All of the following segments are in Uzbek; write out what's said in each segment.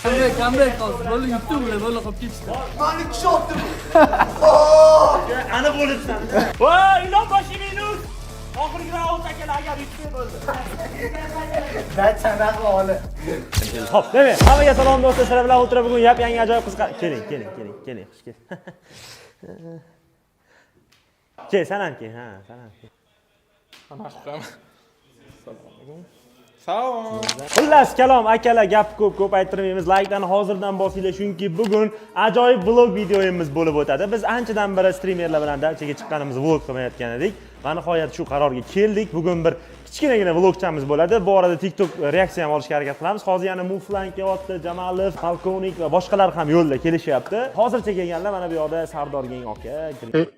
Comeback hozir. Bo'ldi, yutdi ular, bo'ldi, qolib ketishdi. Mani kishyapti bu. Aniq bo'libsan. Voy, ilon boshi minus. Oxirgi raund akalar agar yutsa bo'ldi. Dachanaqa oli. Xo'p, demak, hammaga salom do'stlar, sizlar bilan o'tirib bugun yap-yangi ajoyib qiziq. Keling, keling, keling, keling, xush keling. Kel, san ham kel, ha, san ham kel. Salom. Xullas kalom akalar, gap ko'p ko'p ayttirmaymiz. Laykdan hozirdan bosinglar, chunki bugun ajoyib vlog videomiz bo'lib o'tadi. Biz anchadan beri streamerlar bilan dachaga chiqqanimiz vlog qilmayotgan edik. Va nihoyat shu qarorga keldik. Bugun bir kichkinagina vlogchamiz bo'ladi. Bu orada TikTok reaksiya ham olishga harakat qilamiz. Hozir yana Muflan kelyapti, Jamalov, Polkovnik va boshqalar ham yo'lda kelishyapti. Hozircha kelganlar mana bu yoqda Sardor Geng aka,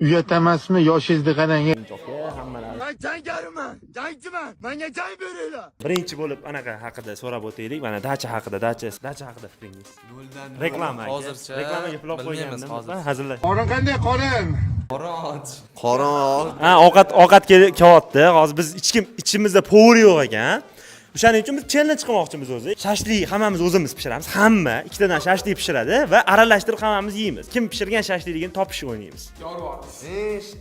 Uyat emasmi yoshingizni qarang. Grinch aka, hammalari. Men jangariman, jangchiman. Menga jang beringlar. Birinchi bo'lib anaqa haqida so'rab o'taylik. Mana dacha haqida, dacha haqida fikringiz. Reklama aka. Hozircha reklamaga pul olib bilmaymiz qo'ygandim. hozircha. Hazillar. Qorin qanday qorin? Qorin. Ha, ovqat kelyapti. Hozir biz hech kim ichimizda повар yo'q ekan. O'shaning uchun biz challenge qilmoqchimiz o'zi. Shashlik hammamiz o'zimiz pishiramiz. Hamma ikkitadan shashlik pishiradi va aralashtirib hammamiz yeymiz. Kim pishirgan shashlikligini topish o'ynaymiz.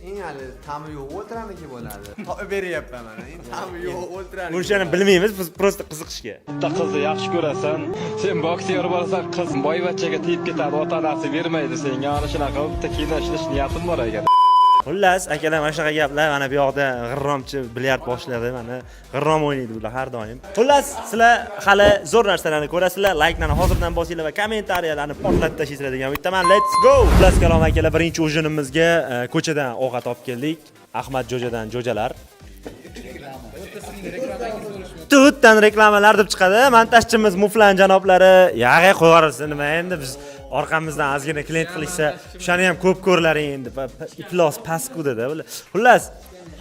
Eng hali ta'mi yo'q o'ltiraniki bo'ladi. Topib beryapman mana. Eng ta'mi yo'q o'ltiraniki. O'shani bilmaymiz, biz просто qiziqishga. Bitta qizni yaxshi ko'rasan, sen boksyor bo'lasan, qiz boyvachchaga tegib ketadi, ota onasi bermaydi senga. Ana shunaqa bitta kino ishlash niyatim bor ekan. Xullas, akalar, mana shunaqa gaplar. Mana bu yoqda g'irromchi bilyard boshladi. Mana g'irrom o'ynaydi bular har doim. Xullas, sizlar hali zo'r narsalarni ko'rasizlar. Layklarni hozirdan bosinglar va kommentariyalarni portlatib tashlaysizlar degan umiddaman. Let's go. Xullas kalom akalar, birinchi ujinimizga ko'chadan ovqat olib keldik. Ahmad Jo'jadan jo'jalar. Tutdan reklamalar deb chiqadi. Montajchimiz Muflan janoblari, yag'ay qo'yarsin nima endi biz orqamizdan ozgina klient qilishsa, o'shani ham ko'p ko'rlaring endi. Iflos paskudada bular. Xullas,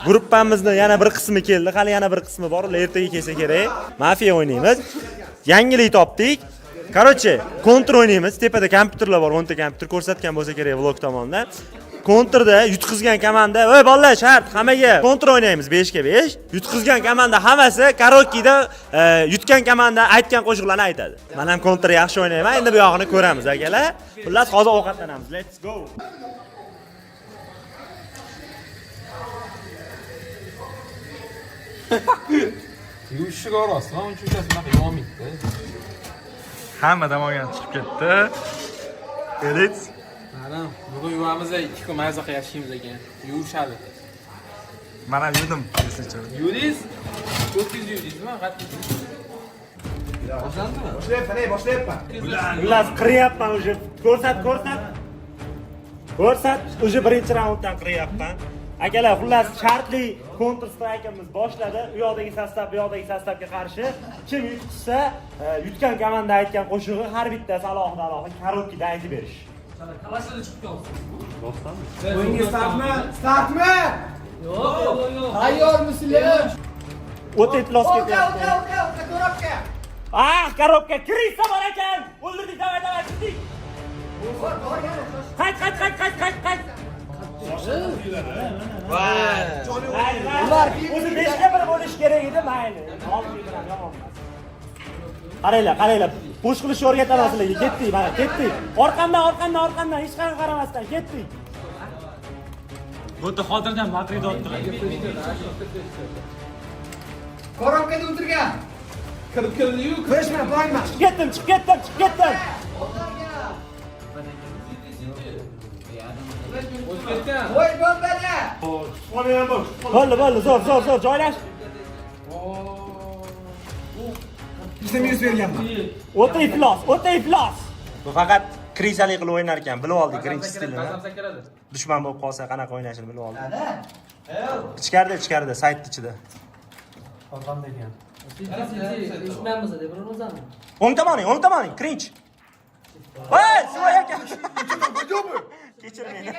gruppamizni yana bir qismi keldi, hali yana bir qismi bor, ular ertaga kelsa kerak. Mafiya o'ynaymiz. Yangilik topdik. Короче, kontra o'ynaymiz. Tepada kompyuterlar bor, 10 ta kompyuter ko'rsatgan bo'lsa kerak vlog tomonda. Kontrda yutqizgan komanda, "Ey bolalar, shart hammaga kontra o'ynaymiz 5 ga 5." Yutqizgan komanda hammasi karaokeda yutgan komanda aytgan qo'shiqlarni aytadi. Men ham kontra yaxshi o'ynayman, endi bu yog'ini ko'ramiz akalar. Xullas, hozir ovqatlanamiz. Let's go. Yuvishga orasizmi? Uncha ukasi bunaqa yuvolmaydi. Hamma dam olgan chiqib ketdi. Elit. Mana bugun yuvamiz, 2 kun maza qilib yashaymiz ekan. Yuvishadi. Mana yuvdim, esingcha. Yuvdingiz? Ko'kingiz yuvdingizmi? Qattiq. Boshlayapman, ey, boshlayapman. Xullas, qiryapman уже. Ko'rsat, ko'rsat. Ko'rsat, уже birinchi raunddan qiryapman. Akalar, xullas, shartli Counter Strike'imiz boshladi. U yoqdagi sostav, bu yoqdagi sostavga qarshi kim yutqizsa, yutgan komanda aytgan qo'shig'i har bittasi alohida alohida karaoke'da aytib berish. Kalashlar chiqib qoldi. O'yinga startmi? Startmi? Yo'q, yo'q, yo'q. Tayyormisizlar? O'ta iflos O'ka, ketyapti. o'ka, o'ka, o'ka, korobka. Ah, korobka kirsa bor ekan. O'ldirdik, davay, davay, kirdik. Qayt, qayt, qayt, qayt, qayt, qayt. Ular o'zi 5 ga 1 bo'lishi kerak edi, mayli. Olti bilan yomon emas. Qaranglar, qaranglar. Push qilishni o'rgataman sizlarga. Ketdik, mana ketdik. Orqamdan, orqamdan, orqamdan hech qayerga qaramasdan ketdik. Bu yerda xotirjam Madrid otdilar. Korobkada o'tirgan. Kirib keldi-yu. Qo'shma, qo'yma. Chiqib ketdim, chiqib ketdim, chiqib ketdim. O'tib ketgan. Qo'y bombani. Bo'ldi, bo'ldi, zo'r, zo'r, zo'r, joylash. Ikkita minus berganman. O'ta iflos, o'ta iflos. Bu faqat krisalik qilib o'ynar ekan, bilib oldik birinchi stilini. Qasam kiradi. Dushman bo'lib qolsa qanaqa o'ynashini bilib oldik. Ichkarida, ichkarida, sayt ichida. Eshitmaymiz deb birimizmi? O'ng tomoning, o'ng tomoning, cringe. Voy, suvoy aka. Kechir meni.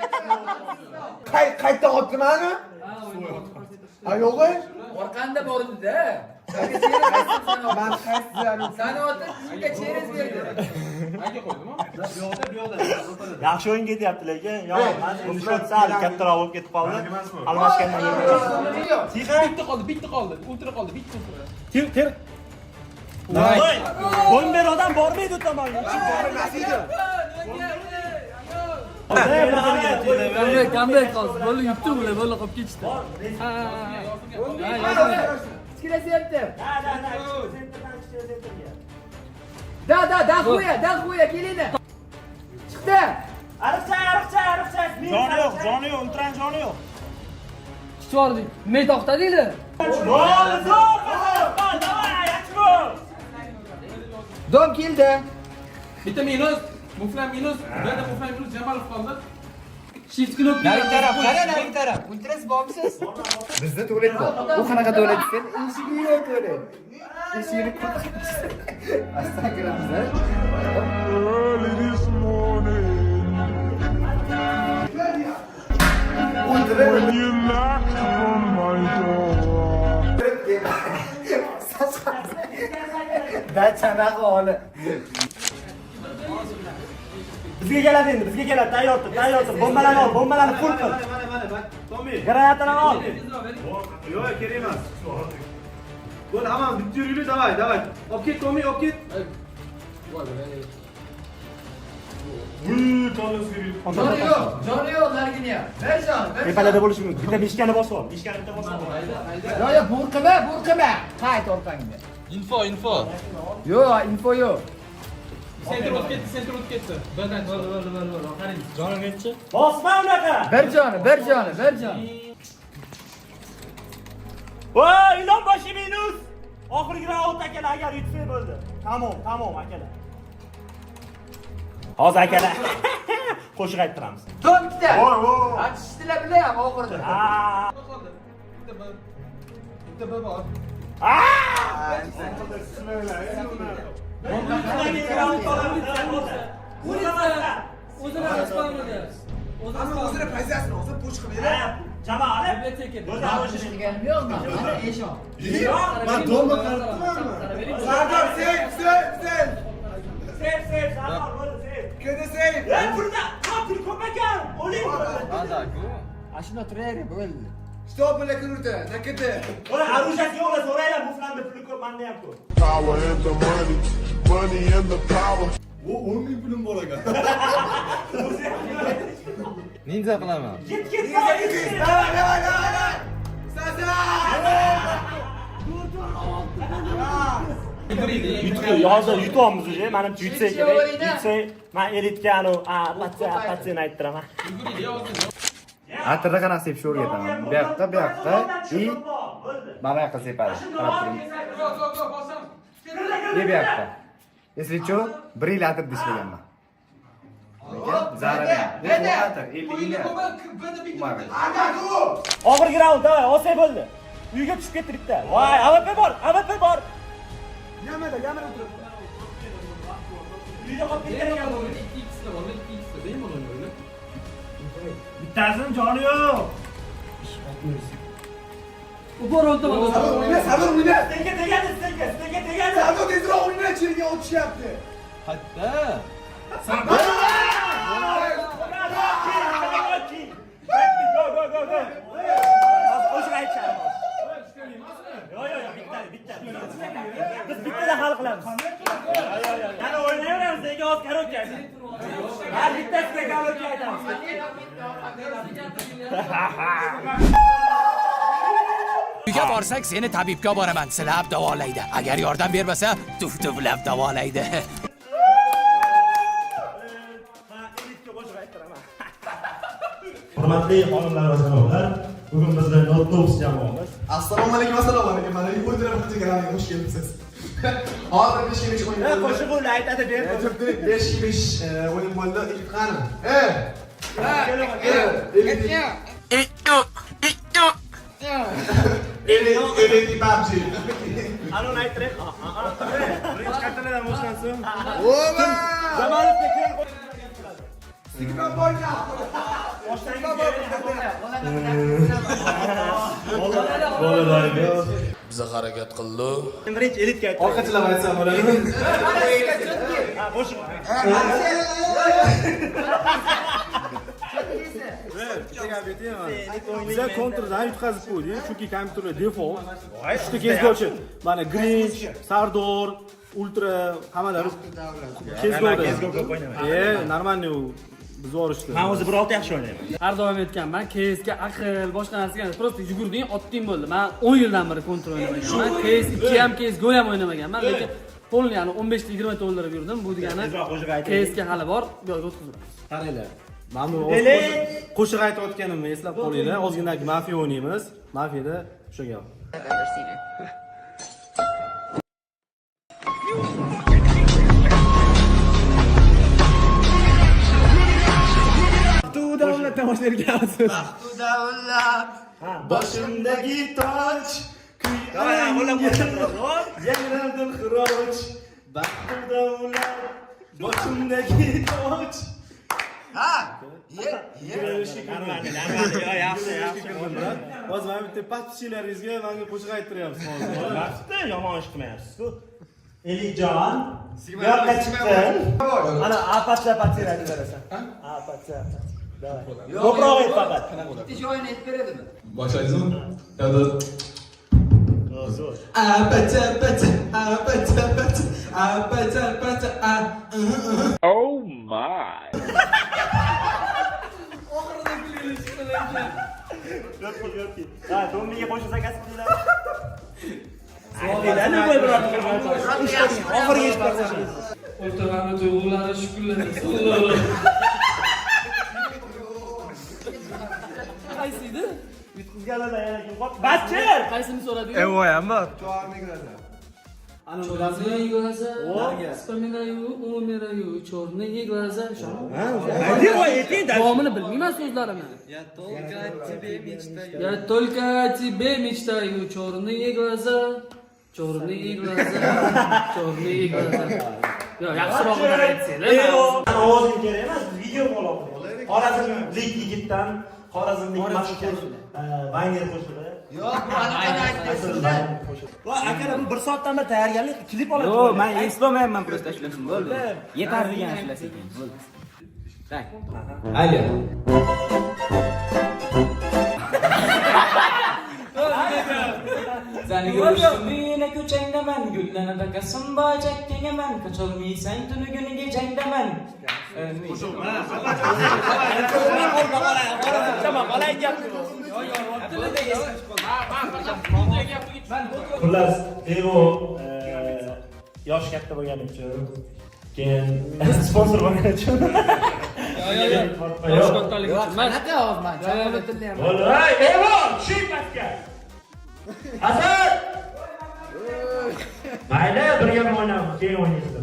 Qayerda otdi mani? Ha, yo'q. Orqanda bor edi-da. Man qaysi Sani otib bizga cherez berdi. Aka qo'ydimi? Yaxshi o'yin ketyapti lekin yomon emas. Endi shot sal kattaroq bo'lib ketib qoldi. Almashgandan keyin. Tixon, Bitta qoldi, bitta qoldi. Ultra qoldi, bitta ultra. ter, ter. Voy! Bomber odam bormaydi u tomonga. Comeback, comeback hozir. Bo'ldi, yutdi ular, bo'ldi, qolib ketishdi. Ha. Kichkina center. Да, да, дохуя, дохуя, kelinglar. Chiqdi. Ariqcha, ariqcha, ariqcha. Joni yo'q, joni yo'q, ultrani joni yo'q. Chiqib yubordik. Nima to'xtadinglar? Bo'ldi, zo'r, давай, ochko. Dom keldi. Bitta minus, Muflan minus, bitta Muflan minus Jamalov qoldi. Shift knopka. Narigi taraf, qara narigi taraf. Ultras bormisiz? Bizda tualet bor. U qanaqa tualet sen? Eshigi yo'q tualet. Eshigini asta kiramiz. Early this morning when you knocked on my door. Da chanaqa oli. Bizga keladi endi, bizga keladi. Tayyor tur, tayyor tur. Bombalarni ol, bombalarni full qil. Granatalarni ol. Yo'q, kerak emas. Bo'ldi, hammamiz bitta yuraylik, давай, давай. Olib ket, Tomi, olib ket. Joni yo'q, joni yo'q narigini ham. Bir jon, bir jon. Tepalarda bo'lishi mumkin. Bitta mishkani bosib ol. Mishkani bitta bosib ol. Yo'q, yo'q, burqima, burqima. Qayt orqangga. Info, info. Yo'q, info yo'q. Center o'tib ketdi, center o'tib ketdi. Birdan Bo'ldi, bo'ldi, bo'ldi, bo'ldi. Qarang. Joni nechi? Bosma unaqa. Bir joni, bir joni, bir joni. Voy, ilon boshi minus. Oxirgi raund akalar, agar yutsak bo'ldi. Tamom, tamom akalar. Hozir akalar qo'shiq ayttiramiz. Dom ikkita. Achishdilar bilan ham oxirida. Ha. Bitta B. Bitta B bor. Ah! O'zini spamladi. O'zini Pozitsiyasini olsa push qilib beradi. Jamoa Biblioteka. Deganim yo'q, mana eshon. Man domba qarabmanmi? Sardor, save, save, save. Save, save, Sardor, bo'ldi, save. Kedi save. Ey, pulda, ha, pul ko'p ekan. O'ling. Ashuna turaver, bo'ldi. Что было круто? Накиды. Ora оружия si yo'qlar, so'ranglar, muflanda puli ko'p, menda ham ko'p. Power and the money, money and the power. O 10 ming pulim bor ekan. Ninja qilaman. Ket, ket, давай, ket. Давай, давай, давай, давай. Sasa! Yutdi, hozir yutyapmiz уже, manimcha yutsak kerak. Yutsak, man elitga anu, a, patsiyani ayttiraman. Atirda qanaqa sepishni o'rgataman. Bu yoqqa, bu yoqqa и mana bu yoqqa sepadi. Qarab turing. И bu yoqqa. Если что, bir yil atirda ishlaganman. Lekin zarar ham. Bu atir 50 yil. Oxirgi raund, давай, olsak bo'ldi. Uyga tushib ketdi bitta. Voy, AWP bor, AWP bor. Yamada, yamada o'tirib. Uyda qolib ketgan ekan bu. 2x da bor, 2x da bemalol o'ynaydi. Bittasini joni yo'q. Упор o'ldi. O'yna, Sardor o'yna. Senga tegadi, senga, senga tegadi. Sardor tezroq o'yna, cheriga otishyapti. Hatta. Go, go, go, go. Hozir qo'shiq aytishadi hozir. Yo'q, yo'q, yo'q, bitta, bitta. Biz bittada hal qilamiz. Yana o'ynayveramiz, lekin hozir karaoke aytamiz. Har bittasiga karaoke aytamiz. Uyga borsak seni tabibga boraman, silab davolaydi. Agar yordam bermasa, tuf-tuflab davolaydi. Ha, elitga qo'shiq ayttiraman. Hurmatli xonimlar va janoblar, bugun bizni Notnops jamoamiz Assalomu alaykum, assalomu alaykum. Mana Ultra Futbol kanaliga xush kelibsiz. Hozir 5 5 o'yin Ha, bo'ldi. qo'shiq ular aytadi, ber. 5 5 o'yin bo'ldi. Elit qani? E! Elit. Elit, Elit PUBG. Anoni ayttiray. Birinchi kartalardan boshlansin. Oba! Jamalovga keyin Sigma boyna. Biza harakat qildik. Birinchi elitga ayttiray. Orqachilab aytsam bo'ladimi? Ha, qo'shiq. Biza kontrdan yutqazib qo'ydik, chunki kompyuterlar default. Uchta kezgochi. Mana Grinch, Sardor, Ultra hammalari CS:GO'da. CS:GO ko'p o'ynayman. Нормальный u biz yuborishdi. Men o'zi 1.6 yaxshi o'ynayman. Har doim aytganman, CSga aql, boshqa narsaga emas. Просто yugurding, otding bo'ldi. Men 10 yildan beri Counter o'ynamaganman. CS 2 ham, CS:GO ham o'ynamaganman, lekin полный, ya'ni 15 ta 20 ta o'ldirib yurdim. Bu degani Tezroq qo'shiq aytaylik. CSga hali bor, bu yoqqa o'tkazib. Qaranglar. Mana bu qo'shiq aytayotganimni eslab qolinglar. Ozgina mafiya o'ynaymiz. Mafiyada o'sha gap. I've ever seen her. Davlatdan boshlayotgansiz. Boshimdagi toj Yangradim xiroj Baxtu davlat boshimdagi toj. Ha! Ye, ye. Yaxshi, yaxshi. Hozir mana bitta подписчик laringizga manga qo'shiq ayttiryapsiz hozir. Vaqtda yomon ish qilmayapsiz-ku. Elijon, bu yoqqa chiqqin. Ana apatcha patcha aytib berasan. Apatcha. Давай. Ko'proq ayt faqat. Bitta joyini aytib beradimi? Boshlaysizmi? Yo'q. Zo'r. Apacha pacha apacha pacha apacha pacha a. Oh my. Oxirida kulgili chiqdi lekin. Yo'q, yo'q. Ha, Tommiga qo'shiq zakaz qilinglar. Oxirgi ish qo'shing. O'rtalarni tuyg'ulari shukulladi. Qaysi edi? Yutqizganlardan yana kim qoldi? Bachir! Qaysini so'radi? Evoy ham bor. Ana bilasizmi? Черные глаза, вспоминаю, умираю, черные глаза. Ayting, ayting. Davomini bilmayman so'zlarini. Я только о тебе мечтаю. Я только о тебе мечтаю, черные глаза, черные глаза, черные глаза. Yo, yaxshirog'ini aytsanglar. Ovozing kerak emas, video qo'yib. Xorazmlik yigitdan, Xorazmlik mashhur vayner qo'shig'i. Yo'q, bu anaqani aytdi. Va akalar, bu bir soatdan beri tayyorgarlik klip oladi. Yo'q, men eslolmayapman, просто ashulasini bo'ldi. Yetar degan ashulasi ekan. Bo'ldi. Так. Alo. Sani ko'rishim yana ko'changdaman, gullanada qasim bor chakkangaman, qocholmaysan tunuguni kechangdaman. Qo'shiq. Tamam, aytyapti. Xullas, Evo yoshi katta bo'lgani uchun, keyin sponsor bo'lgani uchun. Yosh kattaligi Yo'q, uchun emas. qanaqa hozir man chaqirib tilayapman. Bo'ldi, ey, Evo, tushing pastga. Hasan! Mayli, birga o'ynaymiz, keyin o'ynaysizlar.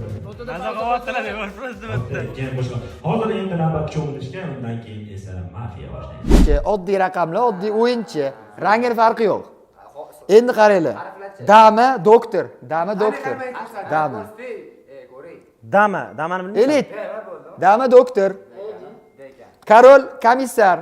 Keyin boshqa. Hozir endi navbat cho'milishga, undan keyin esa mafiya boshlaydi. Oddiy raqamlar, oddiy o'yinchi. Rangini farqi yo'q. Endi qaranglar. Dama doktor, dama doktor. Dama. Dama, damani bilmaysan? Elit. Dama doktor. Король komissar.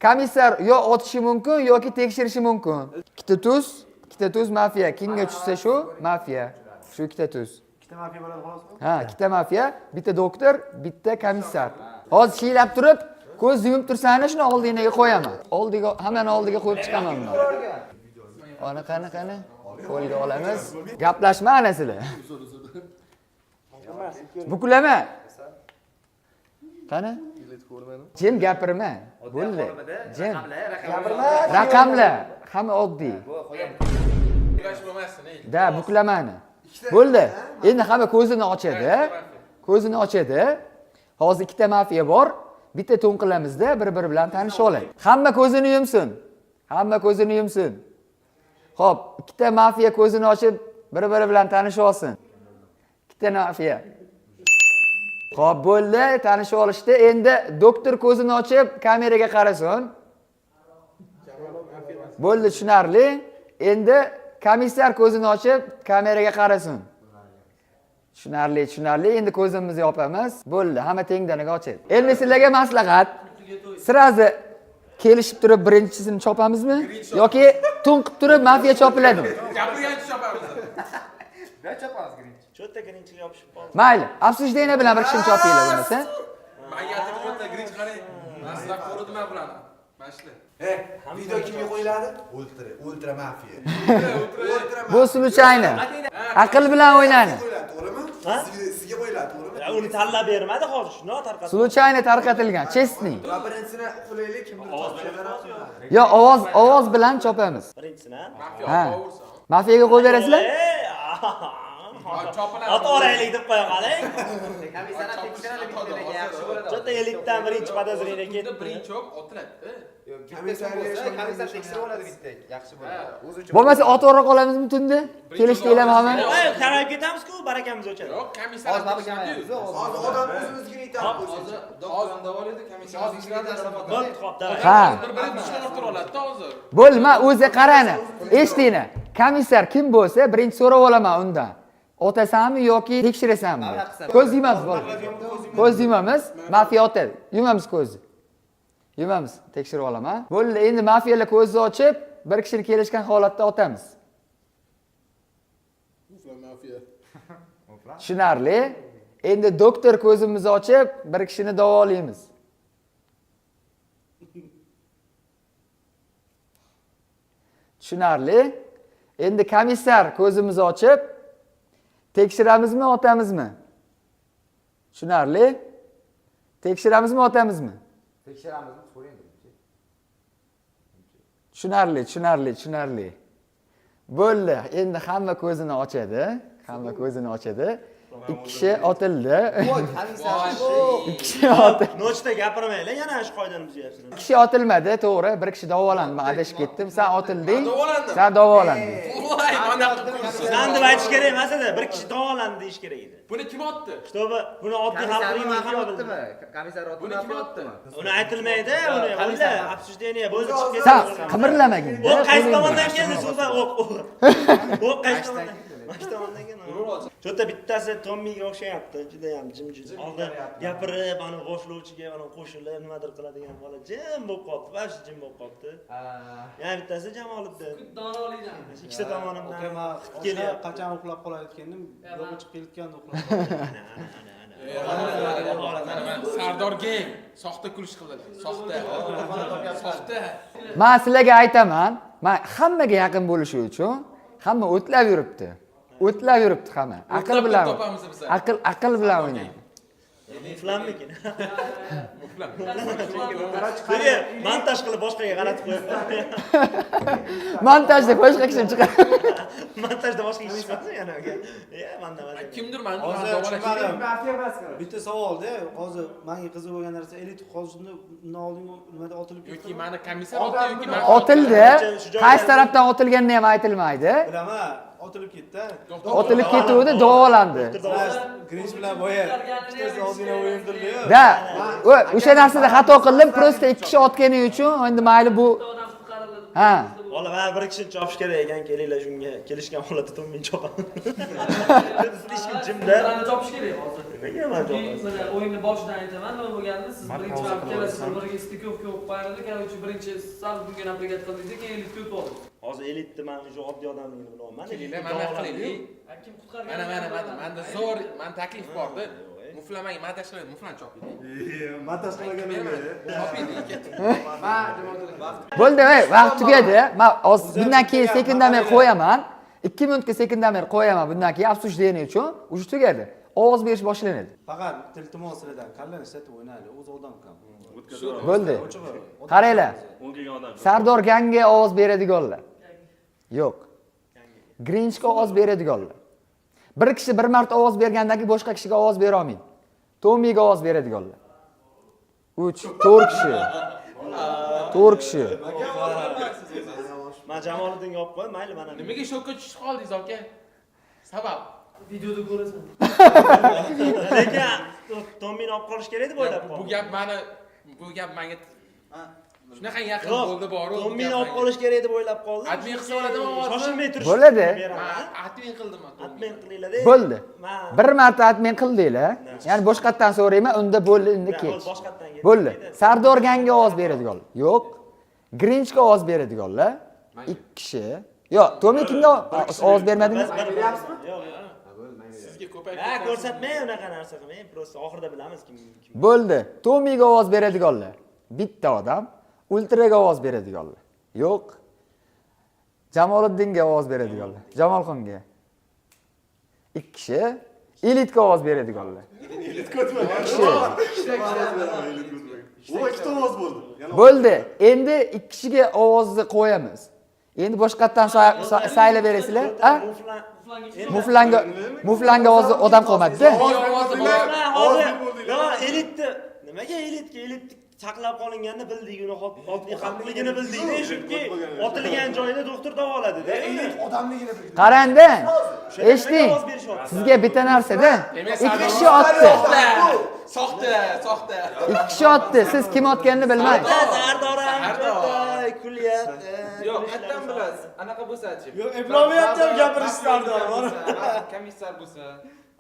Komissar yo otishi mumkin yoki tekshirishi mumkin. Ikkita tuz, ikkita tuz mafiya. Kimga tushsa shu mafiya. Shu ikkita tuz. Ikkita mafiya bo'ladi xolosmi? Ha, ikkita mafiya, bitta doktor, bitta komissar. Hozir shiylab turib, ko'z yumib tursanglar shuni oldingga qo'yaman. Oldiga, hammani oldiga qo'yib chiqaman man. Ona qani qani? Qo'lga olamiz. Gaplashma ana sizlar. Buklama. Qani? Jim gapirma. Bo'ldi. Jim. Raqamlar. Hamma oddiy. Да, buklamani. Bo'ldi. Endi hamma ko'zini ochadi. Ko'zini ochadi. Hozir ikkita mafiya bor. Bitta to'nqilamizda bir-biri bilan tanisha oladi. Hamma ko'zini yumsin. Hamma ko'zini yumsin. Xo'p, ikkita mafiya ko'zini ochib bir-biri bilan tanisha olsin. Ikkita mafiya. Xo'p, bo'ldi, tanishib olishdi. Endi doktor ko'zini ochib kameraga qarasin. Bo'ldi, tushunarli. Endi komissar ko'zini ochib kameraga qarasin. Tushunarli, tushunarli. Endi ko'zimizni yopamiz. Bo'ldi, hamma tengdaniga ochadi. Endi sizlarga maslahat. Сразу kelishib turib birinchisini chopamizmi yoki to'nqib turib mafiya chopiladimi? Gapirgancha chopamiz. Cho'tta grinchga yopishib qoldi. Mayli, обсуждение bilan bir kishini chopinglar bo'lmasa. Manga aytib o'tdi, Grinch qarang. Man sizlar ko'rdim bularni. Video kimga qo'yiladi? Ultra, ultra mafiya. Bu случайно. Aql bilan o'ynani. To'g'rimi? Sizga qo'yiladi, to'g'rimi? Uni tanlab bermadi hozir, shundoq tarqatdi. Случайно tarqatilgan, честный. Va birinchisini uxlaylik, kimdir chopadi. Yo, ovoz bilan chopamiz. Birinchisini. Ha. Mafiyaga qo'yib berasizlar? Ot oraylik deb qo'ya qoling. Chota elitdan birinchi podozrение ketdi. Birinchi o'q otiladi. Komissar tekshirib oladi bitta. Yaxshi bo'ladi. O'zi uchun. Bo'lmasa ot ora qolamizmi tunda? Kelishdinglarmi hamma? Tarayib ketamiz-ku, barakamiz o'chadi. Yo'q, komissar. Hozir kamayamiz. Hozir odam o'zimizgina itarib qo'ysin. Hozir komissar Bo'ldi, xo'p, davay. Ha. Bir-birini dushman orttirib oladi-da hozir. Bo'lma, o'zi qarani. Eshitinglar. Komissar kim bo'lsa, birinchi so'rab olaman undan. Otasanmi yoki tekshirasanmi? Ko'z yumamiz, bo'ldi. Ko'z yumamiz, mafiya otadi. Yumamiz ko'zni. Yumamiz, tekshirib olaman. Bo'ldi, endi mafiyalar ko'zni ochib, bir kishini kelishgan holatda otamiz. Tushunarli. Endi doktor ko'zimizni ochib, bir kishini davolaymiz. Tushunarli. Endi komissar ko'zimizni ochib, tekshiramizmi, otamizmi? Tushunarli. Tekshiramizmi, otamizmi? Tekshiramizmi? So'rang. Tushunarli, tushunarli, tushunarli. Bo'ldi. Endi hamma ko'zini ochadi. Hamma ko'zini ochadi. Ikki kishi otildi. Ikki kishi otildi. Nochda gapirmanglar, yana shu qoidani buzyapsizlar. Ikki kishi otilmadi, to'g'ri. Bir kishi davolandi. Men adashib ketdim. Sen otilding. Sen davolanding. Voy, mana qilib San deb aytish kerak emas edi, bir kishi davolandi deyish kerak edi. Buni kim otdi? Shtoba buni oddiy xalq hamma bildi. Komissar otdimi? Buni kim otdi? Uni aytilmaydi, uni o'yla, обсуждение bo'ldi, chiqib ketdi. Sen qimirlamagin. O'q qaysi tomondan keldi, so'zlar o'q. O'q qaysi tomondan? Mana shu tomondan keldi. Cho'ta bittasi Tommiga o'xshayapti, juda ham jimjit. Oldin gapirib, ana boshlovchiga ana qo'shilib, nimadir qiladigan bola jim bo'lib qolibdi, вообще jim bo'lib qolibdi. Yana bittasi Jamoliddin. Donolikdan. Ikkita tomonimdan Kelyapti. Qachon uxlab qolayotgandim, yo'q chiqib kelayotganda uxlab. Sardor gang soxta kulish qildilar. Soxta. Soxta. Men sizlarga aytaman, men hammaga yaqin bo'lishi uchun hamma o'tlab yuribdi. O'tlab yuribdi hamma. Aql bilan. Aql bilan o'ynaydi. Muflammikin? Nega montaj qilib boshqaga g'alati qo'yibdi? Montajda boshqa kishi chiqadi. Montajda boshqa kishi chiqmasin yana aka. E, manda maza. Kimdir mani Hozir davolash. Bitta savolda, hozir menga qiziq bo'lgan narsa, elit hozir undan oldingi nimada otilib ketdi? Yoki mani komissar otdi yoki men Otildi. Qaysi tarafdan otilganini ham aytilmaydi. Bilaman, otilib ketdi. Otilib ketuvdi, davolandi. Grinch bilan boya ikkitasi ozgina o'yin qildi-yu. Da, o'sha narsada xato qildim, просто ikki kishi otgani uchun endi mayli bu. Ha. Bola, mana bir kishini chopish kerak ekan, kelinglar shunga kelishgan holatda Tommini chopaman. Слишком jimda. Ularni chopish kerak hozir. Nimaga man Chunki chopaman? mana o'yinni boshidan aytaman, nima bo'lganini siz birinchi marta ikkalasi bir-biriga стыковка qo'yib qo'yadi, короче, birinchi sal bunga напрягать qildingiz, keyin elitga o'tib oldi. Hozir elitni men o'sha oddiy odamligini bilyapman. Kelinglar, mana qilaylik. Kim qutqargan? Mana mana mana menda zo'r, man taklif bordi. Muflamang, montaj qiladi, muflan chopiydi. Montaj qilmagan Chopiydi, ketdi. Bo'ldi, ey, vaqt tugadi. Men hozir bundan keyin sekundomer qo'yaman. 2 minutga sekundomer qo'yaman bundan keyin обсуждение uchun. Уже tugadi. Ovoz berish boshlanadi. Faqat iltimos sizlardan kallani ishlatib o'ynaylik, o'zi odam kam. Bo'ldi. Qaranglar. Sardor Ganga ovoz beradiganlar. Yo'q. Grinchga ovoz beradiganlar. Bir kishi bir marta ovoz bergandan keyin boshqa kishiga ovoz bera olmaydi. Tommyga ovoz beradiganlar. 3, 4 kishi. 4 kishi. Men Jamoliddinga olib qo'y, mayli mana. Nimaga shokka tushib qoldingiz aka? Sabab? Videoda ko'rasan. Lekin Tommyni olib qolish kerak deb o'ylab Bu qoldim. gap mani bu gap menga shunaqa yaqin bo'ldi boru. Tommyni olib qolish kerak deb o'ylab qoldim. Admin qilsa bo'ladimi ovozni? Shoshilmay turish. Bo'ladi. Beraman. Admin qildim. Admin qilinglar-da. Bo'ldi. Bir marta admin qildinglar. Ya'ni boshqatdan so'rayman, unda bo'ldi, unda kech. Boshqatdan Bo'ldi. Sardor Ganga ovoz beradiganlar. Yo'q. Grinchga ovoz beradiganlar. 2 kishi. Yo'q, Tommy kimga ovoz bermadingiz? Yo'q, yo'q. Sizga ko'payib Ha, ko'rsatmang unaqa narsa qilmang. Просто oxirida bilamiz kim kim. Bo'ldi. Tommyga ovoz beradiganlar. Bitta odam. Ultraga ovoz beradiganlar. Yo'q. Jamoliddinga ovoz beradiganlar. Jamolxonga. 2 kishi. Elitga ovoz beradiganlar. Kishi. O ikkita ovoz bo'ldi. Bo'ldi. Endi 2 kishiga ovozni qo'yamiz. Endi boshqatdan saylab berasizlar. Ha? Muflanga ovozi odam qolmadi-da. Yo'q, elitni nimaga elitga elitni saqlab qolinganini bildik, uni haqligini bildik. Chunki otilgan joyida doktor davoladi-da. Elit odamligini bildik. Qarang-da. Eshiting. Sizga bitta narsa-da. 2 kishi otdi. Soxta, soxta. 2 kishi otdi. Siz kim otganini bilmaysiz. Sardor ham kulyapti. Yo'q, qayerdan bilasiz? Anaqa bo'lsa-chi. Yo'q, eplamayapti ham gapirish Sardor. Komissar bo'lsa,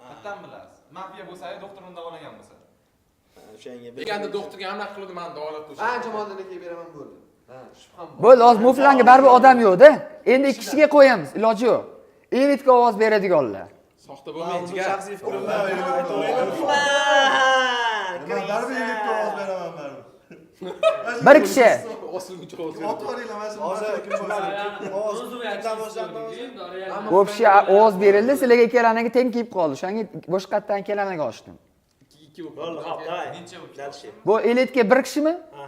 qayerdan bilasiz? Mafiya bo'lsa, doktor uni davolagan bo'lsa. O'shanga Deganda doktorga anaqa qildi, meni davolab qo'yishdi. Ha, Jamoliddinga beraman bo'ldi. Ha, shubham bor. Bo'ldi, hozir muflanga baribir odam yo'q-da. Endi 2 kishiga qo'yamiz, iloji yo'q. Elitga ovoz beradiganlar. Soxta bo'lmang, jigar. Shaxsiy fikrimni Nima, baribir elitga ovoz beraman baribir. Bir kishi. Osilguncha ovoz Otib yuboringlar, mana shu ovoz kimdan boshlandi? Вообще ovoz berildi, sizlarga ikkalaniga teng kelib qoldi. O'shanga boshqatdan ikkalaniga ochdim. 2 bo'ldi. Bo'ldi, hop, давай. Дальше. Bu elitga bir kishimi? Ha,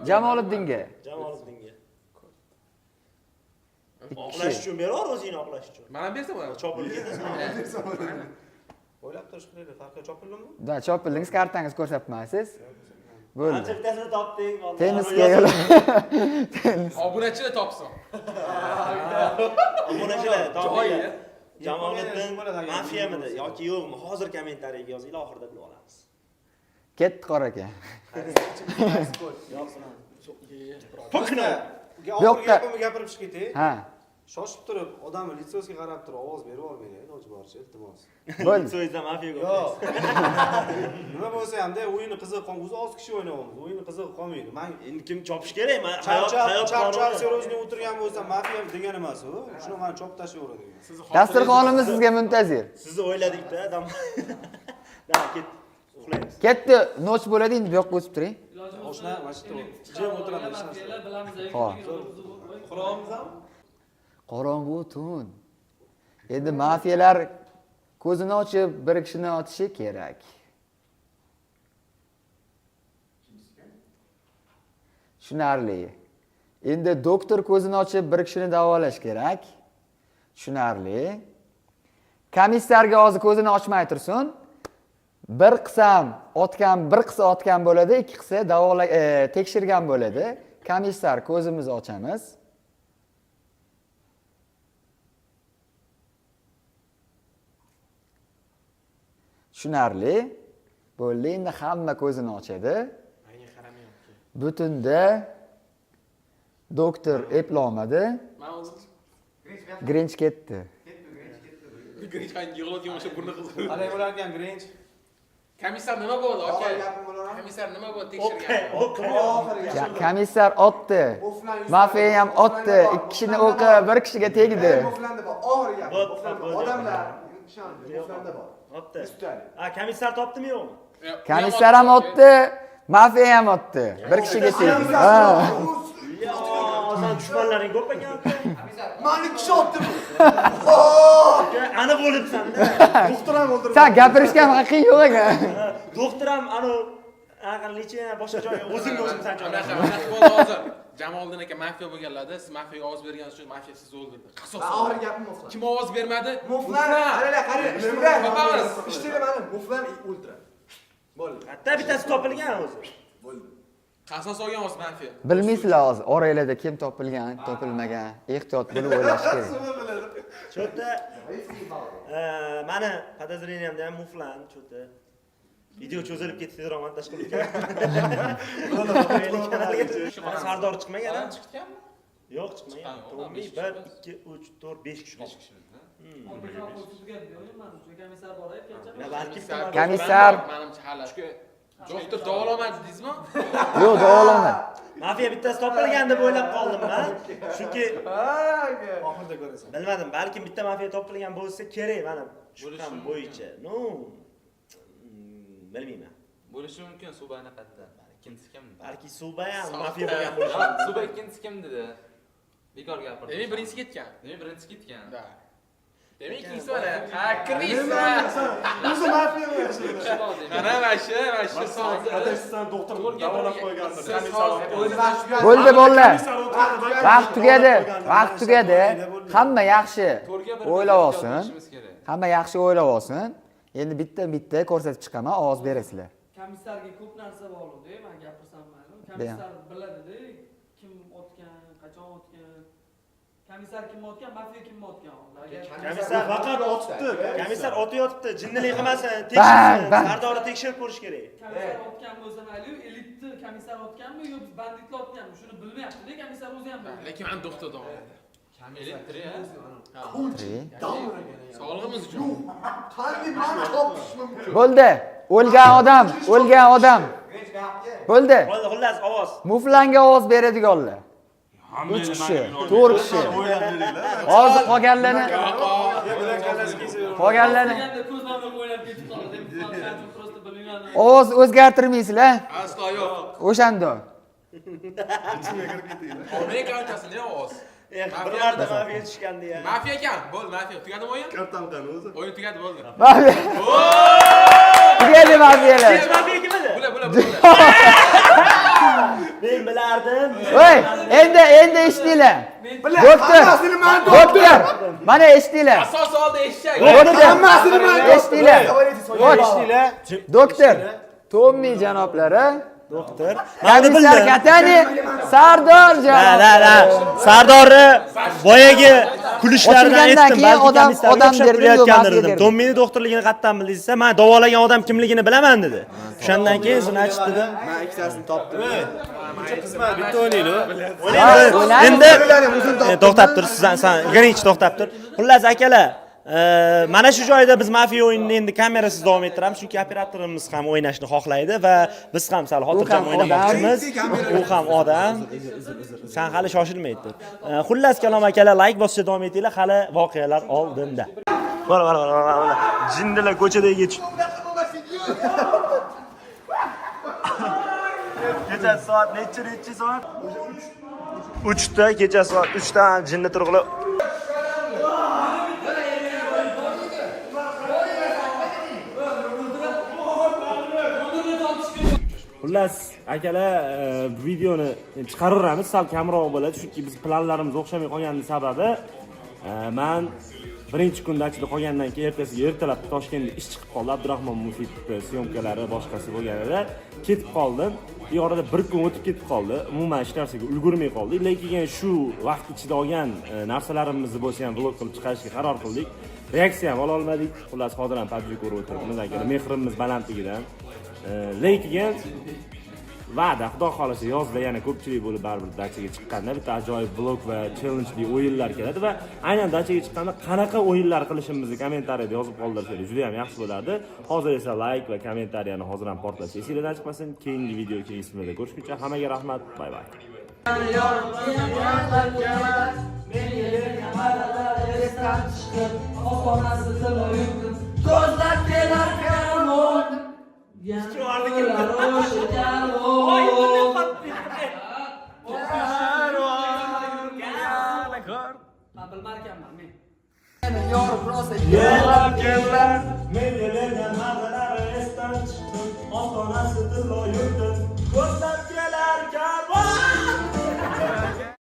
Jamoliddinga. Jamoliddinga. Oqlash uchun beraver o'zingni oqlash uchun. Mana bersam bo'ladi. Chopilib ketasan. O'ylab turish qilaylik, farqi chopildimi? Da, chopildingiz, kartangizni ko'rsatmaysiz. Bo'ldi. Ancha bittasini topding. Tennisga yo'l. Obunachilar topsin. Obunachilar topinglar. Jamoliddin Joyi. mafiyamidi yoki yo'qmi? Hozir kommentariyaga yozinglar, oxirida bilib olamiz. Ketdi qora aka. Pokna. Oxirgi gapimni gapirib chiqib ketay. Ha. Shoshib turib, odamni litsosiga qarab turib ovoz berib yubormanglar, iloji boricha, iltimos. Bo'ldi. So'zda mafiyaga Yo'q. Nima bo'lsa hamda o'yini qiziq qolmaydi. O'zi oz kishi o'ynayapmiz. O'yini qiziq qolmaydi. Men Endi kim chopish kerak? Men hayot hayot charchar serojni o'tirgan bo'lsam mafiya degani emas u. Shuni meni chopib tashlayveradi degan. Dasturxonimiz sizga muntazir. Sizni o'yladik-da, dam. Da, ket. Uxlaymiz. Ketdi, noch bo'ladi, endi bu yoqqa o'tib turing. Oshna mana shu yerda jim o'tiradi hech narsa. Xo'p. Qorong'u tun. Endi mafiyalar ko'zini ochib bir kishini otishi kerak. Tushunarli. Endi doktor ko'zini ochib bir kishini davolash kerak. Tushunarli. Komissarga hozir ko'zini ochmay tursin. Bir qisam otgan, bir qisa otgan bo'ladi, ikki qisa davola tekshirgan bo'ladi. Komissar ko'zimizni ochamiz. Tushunarli. Bo'ldi, endi hamma ko'zini ochadi. Menga qaramayapti. Butunda doktor eplolmadi. Men o'zim Grinch ketdi. Grinch qanday yig'layotgan o'sha burni qizil. Qalay bo'larkan Grinch? Komissar nima bo'ldi, aka? Komissar nima bo'ldi tekshirgan? Komissar otdi. Mafiya ham otdi. 2 kishini o'qi, bir kishiga tegdi. Muflanda bor. Oxirgi gap. Odamlar ishonadi, muflanda bor. Otdi. Ha, komissar topdimi yo'qmi? Komissar ham otdi, mafiya ham otdi. Bir kishiga tegdi. Ha. Yo, sen dushmanlaring ko'p ekan. Mani kishi otdi bu. Aniq o'libsan-da. Doktor ham o'ldirdi. Sen gapirishga ham haqqing yo'q ekan. Doktor ham anu aqllicha boshqa joyga o'zingga o'zing san joyga. Anaqa bo'ldi hozir. Jamoliddin aka mafiya bo'lganlarda, siz mafiyaga ovoz berganingiz uchun mafiya sizni o'ldirdi. Qasos. Oxirgi gapim muflan. Kim ovoz bermadi? Muflan, qaranglar, qaranglar. Ishtida. Topamiz. Ishtida mani muflan o'ldiradi. Bo'ldi. Hatto bittasi topilgan o'zi. Bo'ldi. Qasos olgan hozir mafiya. Bilmaysizlar hozir oranglarda kim topilgan, topilmagan. Ehtiyot bo'lib o'ylash kerak. Cho'ta mani podozreniямda ham muflan cho'ta. Video cho'zilib ketdi, tezroq montaj qilib. Sardor chiqmagan, ha? Chiqganmi? Yo'q, chiqmagan. To'g'ri, 1 2 3 4 5 kishi qoldi. Komissar menimcha hali. Doktor davolamadi deysizmi? Yo'q, davolamadi. Mafiya bittasi topilgan deb o'ylab qoldim men. Chunki oxirida ko'rasan. Bilmadim, balkim bitta mafiya topilgan bo'lsa kerak mana shubham bo'yicha. No, bilmayman. Bo'lishi mumkin suv anaqada. Ikkinchisi kim? Balki Suba ham mafiya bo'lgan bo'lishi mumkin. Suba ikkinchisi kim dedi? Bekor gapirdi. Demak, birinchisi ketgan. Demak, birinchisi ketgan. Da. Demak, ikkinchisi mana. Ha, Kris. O'zi mafiya. Mana mana shu, mana shu so'z. Adashsan doktor davolab qo'ygandir. Bo'ldi bolalar. Vaqt tugadi. Vaqt tugadi. Hamma yaxshi o'ylab olsin. Hamma yaxshi o'ylab olsin. Endi bitta-bitta ko'rsatib chiqaman, ovoz berasizlar. Komissarga ko'p narsa bog'liqda, men gapirsam mayli. Komissar biladi-da, kim otgan, qachon otgan. Komissar kim otgan, mafiya kim otgan. Komissar faqat otibdi. Komissar otayotibdi. Jinnilik qilmasin, tekshirsin. Sardorni tekshirib ko'rish kerak. Komissar otgan bo'lsa mayli, elitni komissar otganmi yo biz banditlar otganmi? Shuni bilmayapti-da, komissar o'zi ham bilmaydi. Lekin men doktor davoladi. Elit tirik, ha? Tirik. Sog'lig'imiz uchun. Qanday mani topish mumkin? Bo'ldi. O'lgan odam, o'lgan odam. Bo'ldi. Bo'ldi, xullas ovoz. Muflanga ovoz beradiganlar. 3 kishi, 4 kishi. Hozir qolganlarni Ko'zlarini o'ynab ketib qoldi. Просто bilmayman. Ovoz o'zgartirmaysizlar. Aslo yo'q. O'shanda. Men kartasini ovoz. Bir marta mafiya tushgandi ya. Mafiya ekan. Bo'ldi, mafiya. Tugadimi o'yin? Kartam qani o'zi? O'yin tugadi, bo'ldi. Mafiya. Tugadi mafiyalar. Mafiya kim edi? Bular, bular, bular. Men bilardim. Voy, endi eshitinglar. Doktor. Doktor. Mana eshitinglar. Asos oldi eshak. Doktor. Hammasini men Eshitinglar. Eshitinglar. Doktor. Tommy janoblari. Doktor. Mana Komissar bildim. Katani, Sardor La la la. janoblari. Sardorni boyagi kulishlaridan Ochilgandan aytdim, keyin balki odam- komissarga odam o'xshab derdim, yo'q, kulayotgandir mafiya dedim. derdim. Tommini doktorligini qayerdan bildingiz desa, men davolagan odam kimligini bilaman dedi. O'shandan keyin значит dedim. Men ikkitasini topdim. Bitta o'ynaylik. Endi to'xtab tur, sen Grinch to'xtab tur. Xullas akalar, mana shu joyda biz mafiya o'yinini endi kamerasiz davom ettiramiz, chunki operatorimiz ham o'ynashni xohlaydi va biz ham sal xotirjam o'ynamoqchimiz. U ham odam. Sen hali shoshilmaydi. Xullas kalom akalar, like bosishda davom etinglar, hali voqealar oldinda. Mana mana mana mana. Jindilar ko'chadagi kecha soat necha soat? 3da kecha soat 3da jinni turg'ili. Xullas akalar, videoni chiqaraveramiz, sal kamroq bo'ladi, chunki biz planlarimiz o'xshamay qolganining sababi men birinchi kun dachada qolgandan keyin ertasiga ertalab Toshkentda ish chiqib qoldi. Abdurahmon Mufidni syomkalari boshqasi bo'lganida ketib qoldim. Bu orada bir kun o'tib ketib qoldi. Umuman hech narsaga ulgurmay qoldik. Lekin shu vaqt ichida olgan narsalarimizni bo'lsa ham vlog qilib chiqarishga qaror qildik. Reaksiya ham ola olmadik. Xullas hozir ham PUBG ko'rib o'tiribmiz akalar, mehrimiz balandligidan. Lekin va'da, xudo xolasa yozda yana ko'pchilik bo'lib baribir dachaga chiqqanda bitta ajoyib vlog va challengeli o'yinlar keladi va aynan dachaga chiqqanda qanaqa o'yinlar qilishimizni kommentariyada yozib qoldirsangiz juda ham yaxshi bo'lardi. Hozir esa like va kommentariyani hozir ham portlash esingizdan chiqmasin. Keyingi video, keyingi streamlarda ko'rishguncha hammaga rahmat. Bye bye. Men bilmar ekanman men. Men yerga mazalari esdan chiqdim, ostonasi tillo yurdim.